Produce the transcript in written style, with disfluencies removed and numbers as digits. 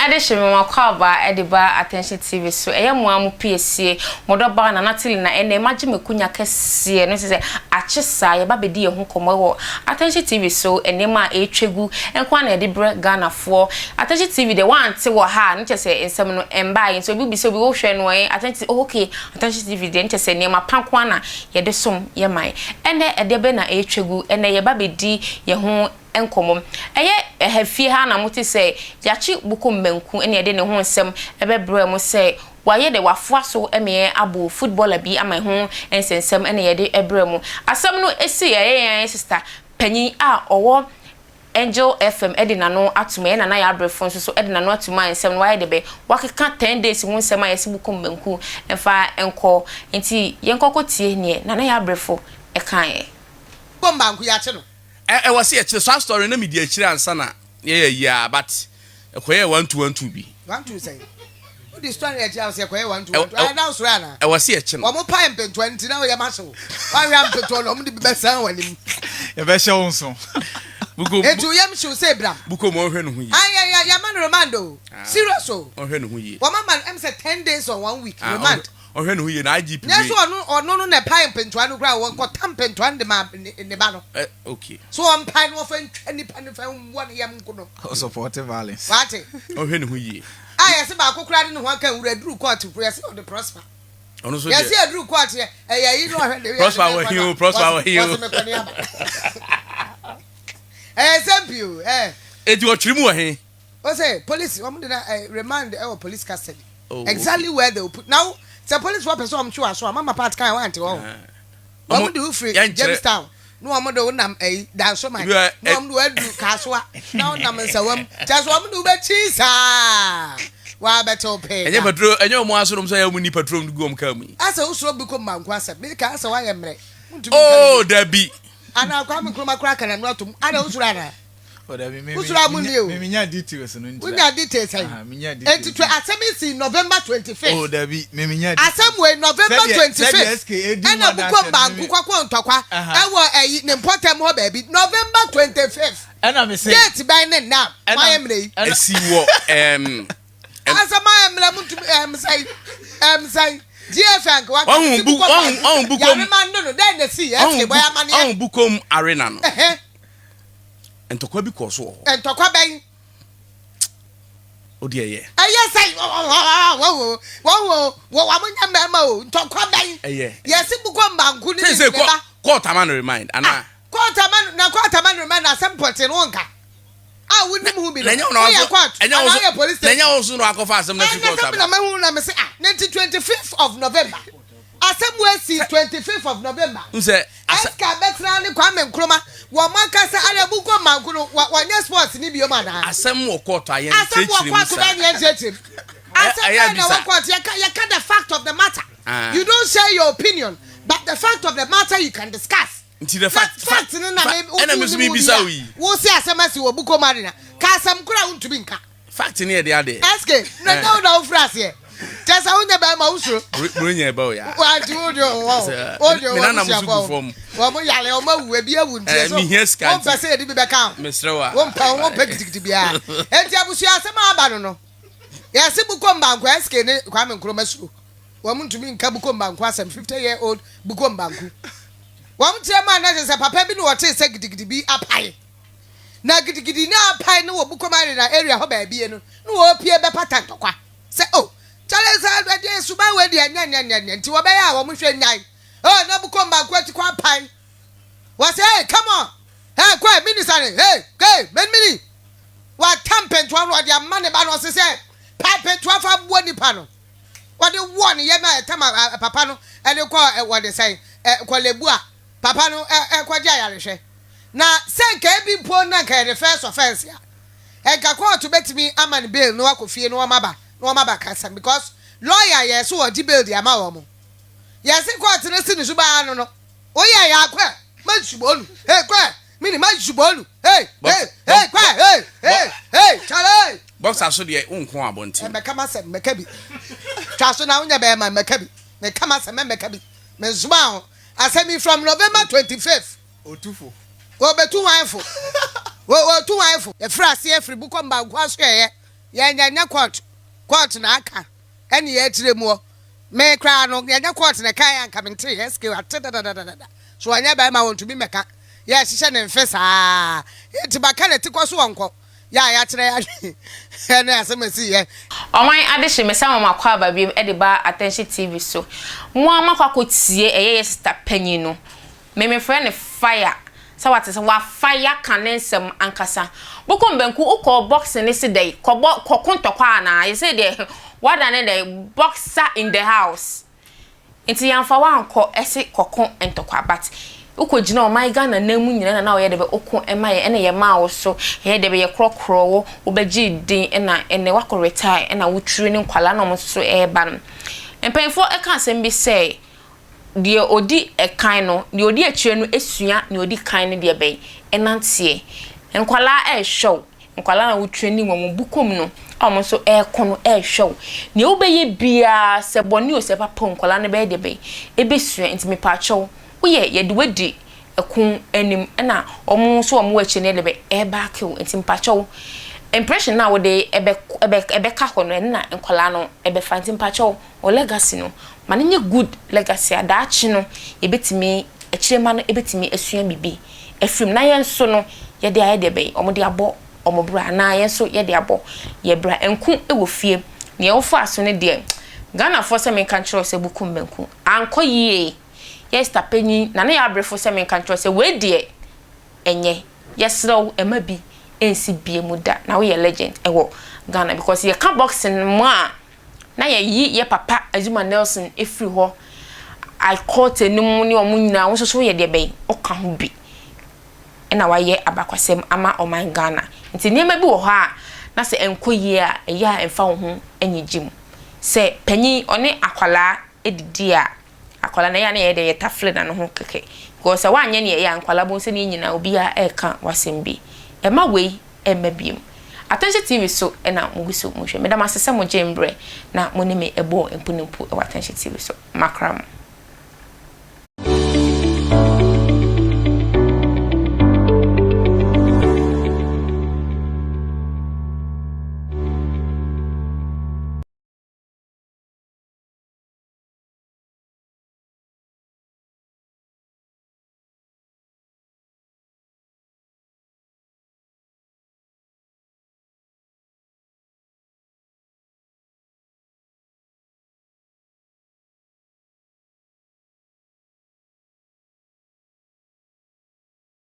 Adehye me m'akwaaba de ba Attention TV so ɛyɛ mo ara mo piesie, mo dɔ ba Nana Tilly na ɛnɛ magye m'akunya kɛseɛ no sɛ akye saa yɛba bɛdi yɛn ho nkɔmmɔ wɔ Attention TV so nneɛma a ɛretwa gu nko ara na yɛde brɛ Ghanafoɔ. Attention TV deɛ woante wɔ ha a ne kyerɛ sɛ nsɛm no ɛmbaeɛ nti obi bisa obi wohwɛ no ɛn Attention TV oh okay Attention TV deɛ ne kyerɛ sɛ nneɛma pa nko ara na yɛde som yɛ man. Ɛnɛ ɛdeɛ bɛn na ɛretwa gu ɛnɛ yɛba bɛdi yɛn ho nkɔmmɔ. Ɛyɛ ɛha fie ha na mote sɛ yɛakye Bukom Banku na yɛde ne ho nsɛm bɛbrɛɛ mo sɛ wayɛ dɛ wafoa so ma yɛabo footballer bi ama ɛho nsɛnsɛm na yɛde brɛɛ mo. Asɛm no sii ɛyɛ yɛn sista panyin a ɔwɔ Angel FM de n'ano atom, ɛyɛ Nana Yaa Abrefo nso so de n'ano atom a nsɛm no wayɛ dɛ bɛ wakeka 10 days ho nsɛm a yɛse Bukom Banku mfa nkɔ. Nti yɛnkɔkɔ tie neɛ Nana Yaa Abrefo kaeɛ. Bukom Banku yɛakye no. Ɛ ɛwɔ sɛ yɛkyerɛ saa story no na medi akyire ansa na yɛyɛ ayi a but ɛkɔyɛɛ 1212 bi. 12 sɛn? Wodi story akyi a wosɛ ɛkɔyɛ 1212 ayɛ na wosɔre anaa? Ɛwɔ sɛ yɛkye no. Wɔn pae mpentoa nti na woyɛ mahye wo. Woanhwɛ a mpentoa no wɔn de bi bɛsan w'anim. Yɛbɛhyɛ wo nso. Bukom. Enti wo yam hyew sɛ Ebram. Bukom ɔnhwɛ ne ho yie. Ae yɛ yɛ yɛama no remand o. Serious o. Ɔnhwɛ ne ho yie. Wɔn ama no ɛm sɛ 10 days or one week remand. Ɔnhwɛ ne ho yie na IGP wei. Nyɛ sɛ ɔno ɔno no na ɛpae mpentoa no koraa wɔkɔta mpentoa no de ma ne ba no. Ɛ okay. So ɔmpae no ɔfa ntwa nipa no fa nwɔ ne yam nko no. Ɔsupporte violence. Wate. Ɔnhwɛ ne ho yie. A yɛse baako koraa de ne ho aka nwura aduru court koro yɛse ɔde Prosper. Ɔno nso deɛ. Yɛse aduru court yɛ ɛyɛ ayi na ɔhwɛ ne Prosper wɔ he o Prosper wɔ he o. Wɔse mekɔ ne aba. Ɛyɛ nsɛm pii o ɛɛ. Eti ɔtwere mu wɔ he? Ose police wɔn de na eh, remand ɛwɔ police custody. Oh, exactly where they will put now sɛ police wɔ pɛ sɛ wɔn twe wɔ aso a mama part kan wɔn ante hɔ wɔn de wo firi Jamestown na wɔn de wo nam ɛyi Dansoman na wɔn de wo aduru Kasoa na wɔn nam Nsawam kyɛ sɛ wɔn de wo bɛkyi saa wɔabɛtew pɛɛ. Ɛnyɛ patrol ɛnyɛ wɔn aso nom sɛ ɛyɛ wɔn ni patrol gu wɔn kaa mu yi. Asɛ wosoro bi kɔ mmanko asɛm mi ka asɛ wɔayɛ mmerɛ. Oh dabi. Ana Kwame Nkrumah koraa kan ano atom ana wosoro ana. Wosoro a munni o. Minya details no nti. Wonya details ayi. Minya details. Enti asɛm yi si November 25th. Oh dabi, me minya details. Asɛm wei November 25th. Ɛna Bukom Banku kɔkɔ ntɔkwa ɛwɔ ɛyi ne mpɔtam hɔ baabi November 25th. Ɛna me se. Date bɛn ne nna a mayɛ mmerɛ yi. Esi wɔ ɛɛm. Asɛm ayɛ mmerɛ mu ntumi ɛɛm sɛn ɛɛm sɛn. GFA nka waka si Bukom Banku. Yare no dɛn na esi yɛ ɛsɛ bɔ yɛ amaneɛ. Ɔhun Bukom Arena no. Ntɔkwa bi kɔɔ so wɔ hɔ. Ntɔkwa bɛn? O deɛ yɛ. Ɛyɛ sɛ wɔn wɔn wɔn nyɛ mmarima o ntɔkwa bɛn? Ɛyɛ. Yɛsi bukɔ mbanku ne ne ba. Court ama no remind ana. Ah, court ama no na court ama no remind asɛm pɔtee no wɔnka. A wonim ho bi no. Woyɛ court ana woyɛ police station. Na ɛnyɛ wɔn so na wakɔfa asɛm na fi court aba. Ɛna sɛ na mahu na mese ah na nti 25th of November. Asɛm wo asi 25th of November. Nsɛ SK bɛtena ne Kwame Nkrumah wɔn ankasa ara bu kɔ manko no wɔnyɛ sports ni biom anaa. Asɛm wɔ court a yɛn Asɛm wɔ nkyerɛkyerɛ mu court saa. bɛn yɛn nkyerɛkyerɛ mu. Asɛm Ɛyɛ bɛn na bisa. wɔ court yɛka yɛka the fact of the matter. Ah. You don't share your opinion but the fact of the matter you can discuss. Nti the Na fact fact no na me ɛna me nso mi bisa wo yi. Wo se asɛm asi wɔ Bukom Arena ka asɛm koro a wontumi nka. Fact ne yɛ de adeɛ. SK na nyɛ wo na wofiri aseɛ. Kyɛ sɛ wonyɛ bɛrima wosuro. Bro nyɛ ɛbɛ o ya. Wanti wo de wɔ wo de Me wɔ nana mo so gu busuafo fam. wɔn mo yare wɔn awu ebi awu nti Eh, so mehia sika wɔn nti. mpɛ sɛ yɛde bi bɛka ho. Mesrɛ wo a. Wɔn mpɛ wɔn mpɛ gidigidi biara. Enti abusua asɛm a aba no no yɛsi Bukom Banku SK ne Kwame Nkrumah suro. Wɔn ntumi nka Bukom Banku asɛm 50 year old Bukom Banku. Wɔn kyerɛ mu a na kyerɛ sɛ papa bi na wɔte sɛ gidigidi bi apae. Na gidigidi na apae no wɔ Bukom Arena area hɔ baabi no na wɔpie bɛpata ntɔkwa sɛ oh kyale sɛ ɛdeɛ suban wei deɛ nyɛ nyɛ nyɛ nyɛ nti wɔbɛyɛ a wɔn hwɛ nyae. Oh na Bukom Banku akyi kɔ apae. Wɔsɛ hey come on hey kɔ minister ne hey hey many many wata mpɛntoa no ɔde ama ne ba no ɔse sɛ pa mpɛntoa fa boɔ nipa no wɔde wɔ ne yam a ɛtam papa no ɛde kɔ wɔde sɛn kɔlebu a papa no ɛkɔgye ayarehwɛ na sɛ nka ebi mpo na nka yɛde first offence a nka court bɛtumi ama no bail na wakɔ fie na wɔn aba na wɔn aba kasa because lawyer yɛ so wɔgye bail de ama wɔn yɛsi court no si ne so baa no no oyɛ yɛ akɔ ma nsubɔnu hey kɔ mini ma nsubɔnu hey hey hey kɔ hey hey hey chale. Boxer so deɛ wo nko abɔnten. Mɛka ma sɛ mɛka bi twa so na wonyɛ bɛrima mɛka bi mɛka ma sɛ mɛmɛka bi mɛnsoma ho asɛm yi from November 25th. Otufo. Wɔbɛtu hwan fo? Wɔtu hwan fo? Yɛfiri aseɛ firi Bukom Banku aso yɛyɛ. Yɛn yɛnyɛ court, court na aka ɛne yɛkyerɛ muɔ. Me koraa no yɛnyɛ court na ɛkaeɛ a nka mentee SK ate dadadadada. So ɔnyɛ barima ɔntumi mmɛka. Yɛhyehyɛ ne mfe saa. Enti baka na ti kɔ so ɔnkɔ. Yɛ a yɛakyerɛ yɛn adwene ɛne asɛm a ɛsii yɛ. Ɔman adehye me san ma makɔ aba biom de ba Attention TV so. Mo ara moakɔ akɔ tie ɛyɛ yɛ sister panyin no. Me me frɛ no fire sɛ wate sɛ wa fire ka ne nsɛm ankasa. Bokom banku wo kɔɔ boxing ne se dɛn kɔ bɔ kɔ ko ntɔkwa anaa yɛsei deɛ wadane dɛn boxer in the house. Nti yɛamfa wo ankɔ ɛse kɔko ntɔkwa but wokɔ gyina ɔman Ghana nan mu nyina na na woyɛ dɛbɛ woko ɛma yɛn ɛna yɛmaa wo so yɛyɛ dɛbɛ yɛkorɔkorɔ wo wobɛgyee din ɛna ɛnɛ woakɔ retire ɛna wo tiri ne nkwadaa na ɔmo nso so ɛɛba no. Mpanyinfoɔ ɛka asɛm bi sɛ deɛ ɔdi ɛkan no deɛ ɔdi akyire no sua deɛ ɔdi kan no deɛ bɛn ɛnanteɛ. Nkwadaa ɛɛhwɛ wo Nkwadaa no a wo training wɔn bukom no a wɔn nso ɛreko no ɛrehwɛ wo. Nea wobɛyɛ biara sɛ bɔne o sɛ papa o nkwadaa no bɛyɛ deɛ bɛn? Ɛbɛsua. Nti mepaakyɛw woyɛ yɛde wo adi ɛko anim ɛna wɔn nso wɔn wɔ akyire no yɛ deɛ bɛn? Ɛrebaake wo. Nti mepaakyɛw impression no a wode ɛbɛ ɛbɛ ɛbɛka hɔ no ɛno na nkwadaa no ɛbɛfa. Nti mepaakyɛw wo legacy no ma no nyɛ good legacy a daakye no yɛbɛtumi akyire mma no ɛbɛtumi asua biribi afiri mu na yɛn nso no yɛde ayɛ deɛ bɛn? Wɔde abɔ wɔn bra anaa yɛn nso yɛde abɔ yɛn bra. Nku wɔ fie. Deɛ wofaa so no deɛ, Ghanafoɔ sɛ menka nkyerɛ wo sɛ bukum banku. Ankɔ yie. Yɛ sista panyin, Nana Yaa Abrefo sɛ menka nkyerɛ wo sɛ wei deɛ ɛnyɛ. Yɛsrɛ wo mma bi nsi bie mu da na woyɛ legend wɔ Ghana because yɛka boxing mu a na yɛyi yɛ papa Azuma Nelson firi hɔ, I-Court no mu ne wɔn nyinaa, wo nso so woyɛ deɛ bɛn? Woka ho bi na wayɛ abakwasɛm ama ɔman Ghana. Nti nneɛma bi wɔ hɔ a na sɛ ɛnkɔ yie a, ɛyɛ a ɛmfa wo ho nyegye mu. Sɛ panin ɔne akwadaa didi a, akwadaa no ɛyɛ a na yɛyɛ dɛ yɛtafere n'ano ho kɛkɛ. Because sɛ woanyɛ nea ɛyɛ a, nkwadaa bɛhu sɛ ne yɛn nyinaa obiara reka w'asɛm bi. Ɛmma wei mma biom. Atɛnhye TV so na mo gu so mo hwɛ. Meda mo ase sɛ mo gyee mbrɛ na mo ne me bɔɔ mpunimpu wɔ Atɛnhye TV so. Makra mo.